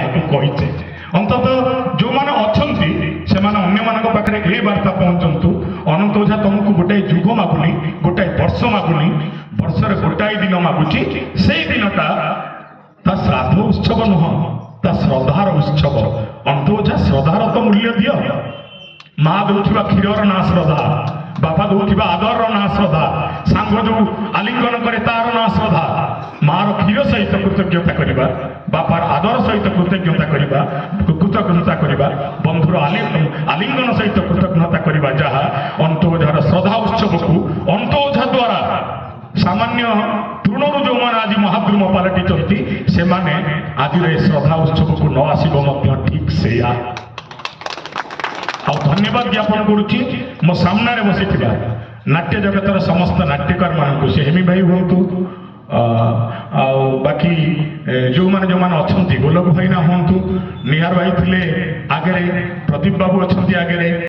ଏହାକୁ କହିଛେ। ଅନ୍ତତଃ ଯେଉଁମାନେ ଅଛନ୍ତି, ସେମାନେ ଅନ୍ୟମାନଙ୍କ ପାଖରେ ଏ ବାର୍ତ୍ତା ପହଞ୍ଚନ୍ତୁ। ଅନନ୍ତ ଓଝା ତମକୁ ଗୋଟାଏ ଯୁଗ ମାଗୁନି, ଗୋଟାଏ ବର୍ଷ ମାଗୁନି, ବର୍ଷରେ ଗୋଟାଏ ଦିନ ମାଗୁଛି। ସେଇ ଦିନଟା ତା ଶ୍ରାଦ୍ଧ ଉତ୍ସବ ନୁହଁ, ତା ଶ୍ରଦ୍ଧାର ଉତ୍ସବ। ଅନନ୍ତ ଓଝା, ଶ୍ରଦ୍ଧାର ତ ମୂଲ୍ୟ ଦିଅ। ମା ଦଉଥିବା କ୍ଷୀରର ନାଁ ଶ୍ରଦ୍ଧା, ବାପା ଦଉଥିବା ଆଦରର ନାଁ ଶ୍ରଦ୍ଧା, ସାଙ୍ଗ ଯୋଉ ଆଲିଙ୍ଗନ କରେ ତାର ନାଁ ଶ୍ରଦ୍ଧା। ମାର କ୍ଷୀର ସହିତ କୃତଜ୍ଞତା କରିବା, ବାପାର ଆଦର ସହିତ କୃତଜ୍ଞତା କରିବା, କୃତଜ୍ଞତା କରିବା, ବନ୍ଧୁର ଆଲିଙ୍ଗନ ସହିତ କୃତଜ୍ଞତା କରିବା ଯାହା, ଅନନ୍ତ ଓଝାର ଶ୍ରଦ୍ଧା ଉତ୍ସବକୁ ଅନନ୍ତ ଓଝା ଦ୍ୱାରା ସାମାନ୍ୟ ତୃଣରୁ ଯେଉଁମାନେ ଆଜି ମହାଦ୍ରୁମ ପାଲଟିଛନ୍ତି, ସେମାନେ ଆଜିର ଏ ଶ୍ରଦ୍ଧା ଉତ୍ସବକୁ ନ ଆସିବ ମଧ୍ୟ ଠିକ୍ ସେଇଆ। ଆଉ ଧନ୍ୟବାଦ ଜ୍ଞାପନ କରୁଛି ମୋ ସାମ୍ନାରେ ବସିଥିବା ନାଟ୍ୟ ଜଗତର ସମସ୍ତ ନାଟ୍ୟକାରମାନଙ୍କୁ, ସେ ହେମି ଭାଇ ହୁଅନ୍ତୁ, ଆଉ ବାକି ଯେଉଁମାନେ ଯେଉଁମାନେ ଅଛନ୍ତି, ଗୋଲକ ଭାଇନା ହୁଅନ୍ତୁ, ନିହାର ଭାଇ ଥିଲେ ଆଗରେ, ପ୍ରଦୀପ ବାବୁ ଅଛନ୍ତି ଆଗରେ।